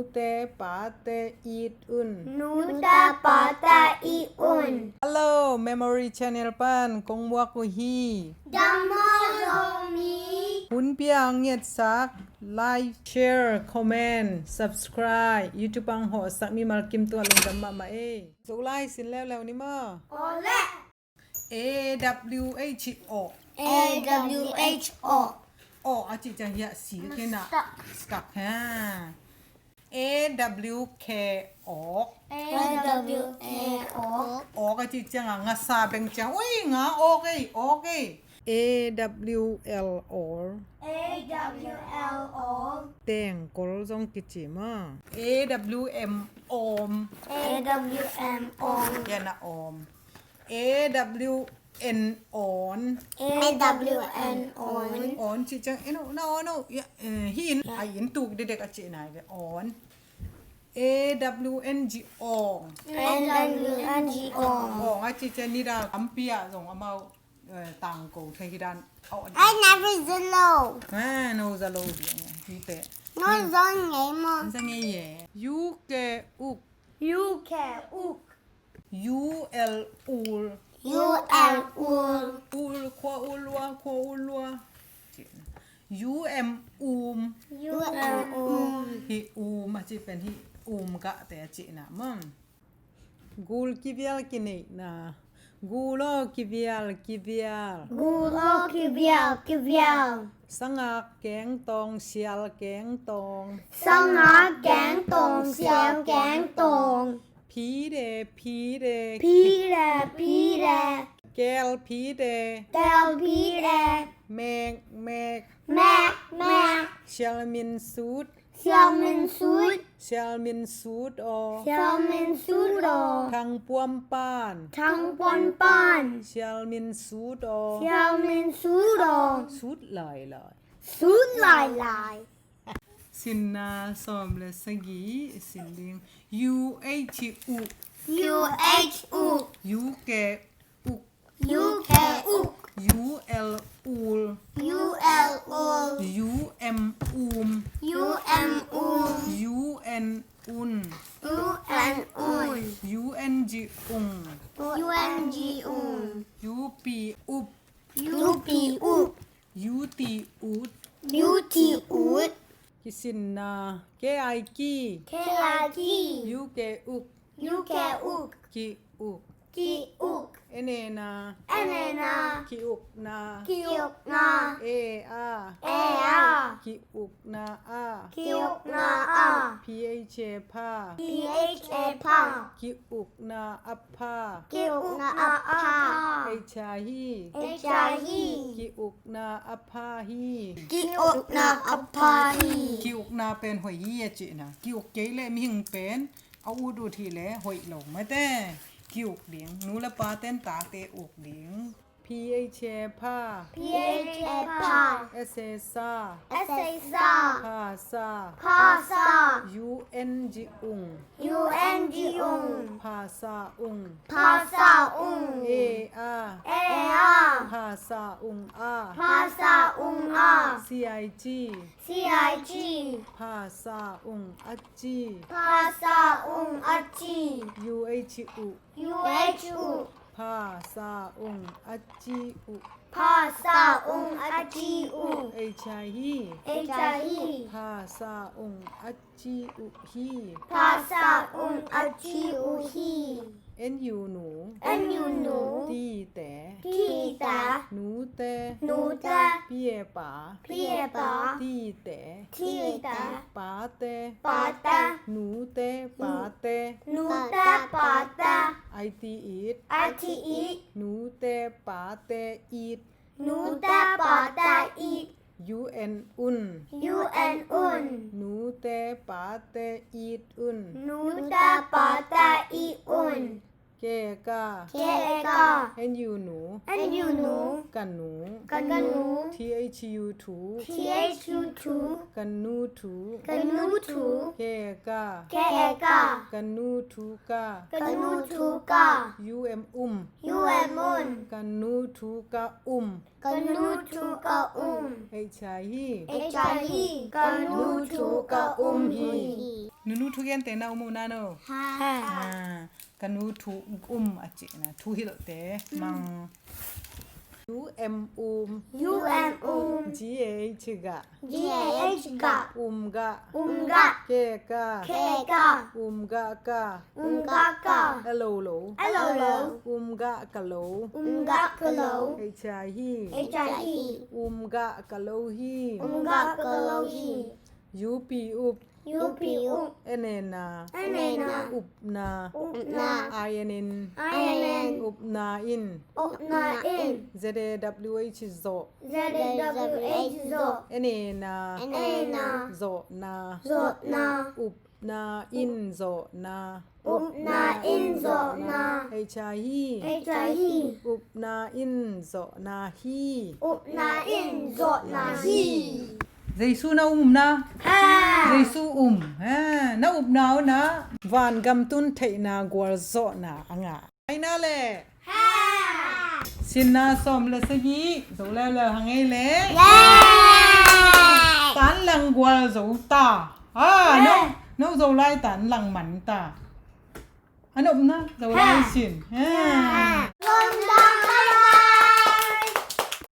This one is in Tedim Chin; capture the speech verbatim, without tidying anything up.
Nute pate it un. Nute pate it un. Hello, Memory Channel pan kong muak uh hi. Dam maw Zomi. Hun pia ngetsak, like, share, comment, subscribe, YouTube ang hawhsak mimal kim tua lungdam mahmah ei. Zolai sin leuleu ni maw. Awle. A W H, awk. A W H, awk. Awk a cih ciang hiah si kei na. Stuck. Stuck ha. A W K, awk. A W K, awk. Awk a cih ciang a ngasa beng ciang. Ui, nga awk ei, awk ei. A W L, owl. A W L, owl. Tengkol zong kici maw. A W M, awm. A W M, awm. Hiah na awm. A W N, awn. A W N, awn. Awn cih ciang, en uh, na awn uh. Hiah, eh, hih in, ai in tuk dedek a cihna hi ve, awn. A W N G, awng. A W N G, awng. Awng a cih ciang nidang lampi ah zong amau, eh, tangko thei hi dan. Awn. I never zalo. Ah, no zalo ding, eh, hih teh. No zong ngei maw. Zong ngei ye. U K, uk. U K, uk. U L, ul. U L, ul. Ul, khua ul lua, khua ul lua. U M, um. U M, um. Hih um a cih pen hih um gahte a cihna maw. Gul kivial kineihna. Gul aw kivial, kivial. Gul aw kivial, kivial. Sangak kengtawng, sial kengtawng. Sangak kengtawng, sial kengtawng. Phide, phide. Phide, phide. Kel phide. Kel phide. Mek, mek. Mek, mek. Sial min sut. Sial min sut. Sial min sut aw. Sial min sut aw. Thang puam pan. Thang puam pan. Sial min sut aw. Sial min sut aw. Sut lailai. Sut lailai. Sinna sawm le sagih sin ding. U H, uk. U H, uk. U K, uk. U K, uk. U L, ul. U L, ul. U M, um. U M, um. U N, un. U N, un. U N G, ung. U N G, ung. U P, up. U P, up. U T, ut. U T, ut. Kisinna. K I, ki. K I, ki. U K, uk. U K, uk. Ki-uk. Ki-uk. N A na. N A na. Ki-ukna. Ki-ukna. A, a. A, a. Ki-ukna, a. Ki-ukna, a. P H A, pha. P H A, pha. Ki-ukna, a pha. Ki-ukna, a pha. H I, hi. H I, hi. Ki-ukna, a pha, hi. Ki-ukna, a pha, hi. Ki-ukna pen hoih hi a cihna. Ki-uk kei leh mihing pen a ut ut hi leh hoih lo mate. Ki-uk ding. Nu le pate'n tate uk ding. P H A, pha. P H A, pha. S A, sa. S A, sa. Pha, sa. Pha, sa. U N G, ung. U N G, ung. Pha, sa, ung. Pha, sa, ung. A, a. A, a. Pha, sa, ung, a. Pha, sa, ung, a. C I G. C I G. Pha, sa, ung, a, ci. Pha, sa, ung, a, ci. U H, u. U H, u. Pha, sa, ung, a, ci, uh. Pha, sa, ung, a, ci, uh. H I, hi. H I, hi. Pha, sa, ung, a, ci, uh, hi. Pha, sa, ung, a, ci, uh, hi. N U, nu. N U, nu. T, te. T, te. Nute. Nute. P, a, pa. P, a, pa. T, te. T, te. Pate. Pate. Nute, pate. Nute, pate. I T, it. I T, it. Nute, pate, it. Nute, pate, it. U N, un. U N, un. Nute, pate, it, un. Nute, pate, it, un. K, ka. K, ka. N, u, nu. N, u, nu. Ka, nu. Ka, nu. T, h, u, thu. T, h, u, thu. Ka, nu, thu. Ka, nu, thu. K, ka. K, ka. Ka, nu, thu, ka. Ka, nu, thu, ka. U, m, um. U, m, um. Ka, nu, thu, ka, um. Ka, nu, thu, ka, um. H, i, hi. H, i, hi. Ka, nu, thu, ka, um, hi. Nu, Thugente na um uh na no? Ha. Ha. Ka nu thu um a cihna thuhilhte mang. U M um. U M um. G A H gah. G A H gah. Um gah. Um gah. K ka. K ka. Um gah ka. Um gah ka. L O lo. L O lo. Um gah ka lo. Um gah ka lo. H I hi. H I hi. Um gah ka lo hi. Um gah ka lo hi. U P up. U P up. N A na. N A na. Upna. Upna. I N N. I N N. Upna in. Upna in. Z A W H zawh. Z A W H zawh. N A na. N A na. Zawhna. Zawhna. Upna in zawhna. Upna in zawhna. H I hi. H I hi. Upna in zawhna hi. Upna in zawhna hi. Jesu na um na? Ha. Jesu um. Ha. Na upna uh na van gam tun theihna gualzawhna a ngah. Ai na le. Ha. Sinna sawm le sagih zo leuleu hang ei le. Yay. Tan lang gual zo ta. Ha. No, no zo lai tan lang man ta. An upna zo lai sin. Ha.